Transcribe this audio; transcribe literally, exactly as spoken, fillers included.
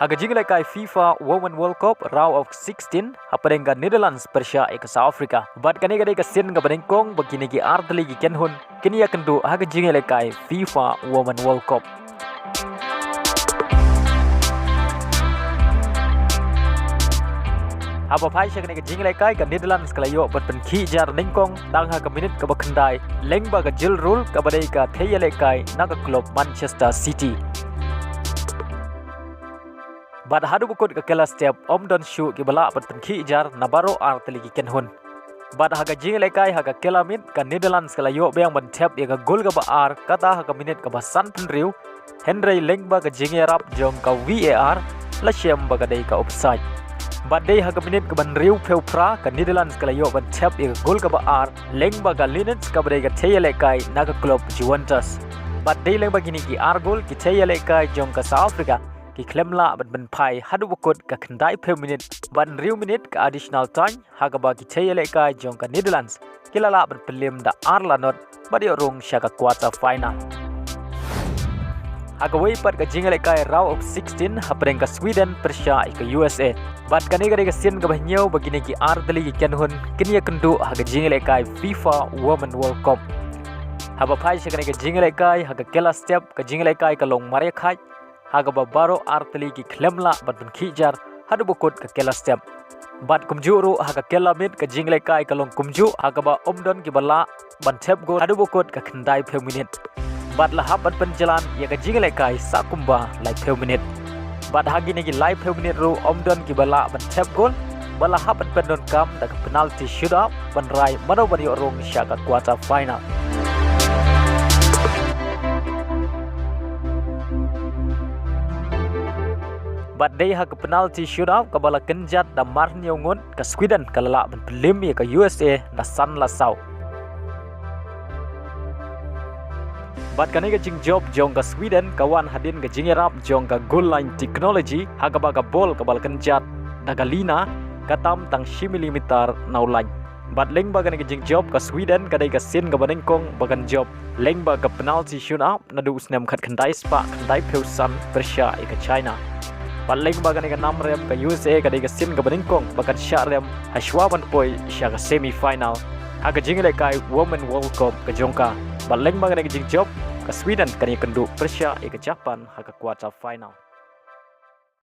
Ha ka jingïalehkai FIFA Women World Cup Round of sixteen, hapdeng ka Netherlands pyrshah ïa ka South Africa. Bad kane ka dei ka sien kaba nyngkong ba kine ki artylli ki kynhun kin ïakynduh ha ka jingïalehkai FIFA Women World Cup. Haba phai sha kane ka jingïalehkai, ka Netherlands ka la ïoh ban pynkhih jar nyngkong tang ha ka minit kaba khyndai lyngba ka Jill Roord kaba dei ka thei ïalehkai na ka klub Manchester City. Bad haduh ba kut ka kylla step ym don shuh kiba lah ban pynkhih jar na baroh artylli ki kynhun. Bad ha ka jingïalehkai ha ka kylla miet, ka Netherlands ka la ïoh biang ban thep ïa ka gol kaba ar kata ha ka minit kaba sanphew hynriew, hynrei lyngba ka jingïarap jong ka VAR la shem ba ka dei ka offside. Bad dei ha ka minit kaba hynriewphew phra, ka Netherlands ka la ïoh ban thep ïa ka gol kaba ar lyngba ka Linus kaba dei ka thei ïalehkai na ka klub Juventus. Bad dei lyngba kine ki ar gol, ki thei ïalehkai jong ka South Africa ki khlem lah ban pynphai haduh ba kut ka khyndaiphew minit bad hynriew minit ka additional time, ha kaba ki thei ïalehkai jong ka Netherlands ki la lah ban pynliem da ar la not bad ïoh rung sha ka quarter final. Ha kawei pat ka jingïalehkai Round of sixteen, hapdeng ka Sweden pyrshah ïa ka U S A. Bad kane ka dei ka sien kaba hynñiew ba kine ki artylli ki kynhun kin ïakynduh ha ka jingïalehkai FIFA Women World Cup. Haba phai sha kane ka jingïalehkai ha ka kylla step, ka jingïalehkai ka long markha, ha kaba baroh artylli ki khlem lah ban pynkhih jar haduh ba kut ka kylla step. Bad kumjuh ruh ha ka kylla miet, ka jingïalehkai ka long kumjuh, ha kaba ym don kiba lah ban thep gol haduh ba kut ka khyndaiphew minit. Bad la hap ban pynjlan ïa ka jingïalehkai sa kumba laiphew minit. Bad ha kine ki laiphew minit ruh ym don kiba lah ban thep gol, ba la hap ban pyndonkam da ka penalty shootout ban rai mano ban ïoh rung sha ka quarter final. Bad dei ha ka penalty shootout kaba la kynjat da mar hynñiew ngut, ka Sweden ka la lah ban pynliem ïa ka U S A da san la saw. Bad kane ka jingjop jong ka Sweden ka wan hadien ka jingïarap jong ka goal line technology, ha kaba ka bol kaba la kynjat da ka Lina ka tam tang shi millimeter na u line. Bad lyngba kane ka jingjop, ka Sweden ka dei ka sien kaba nyngkong ba kan jop lyngba ka penalty shootout naduh u snem khatkhyndai spah khyndaiphew san pyrshah ïa ka China. Bad lyngba kane ka nam rem, ka U S A ka dei ka sien kaba nyngkong ba kan shah rem hashwa ban poi sha ka semi final ha ka jingïalehkai Women World Cup ka jong ka. Bad lyngba kane ka jingjop, ka Sweden kan ïakynduh pyrshah ïa ka Japan ha ka quarter final.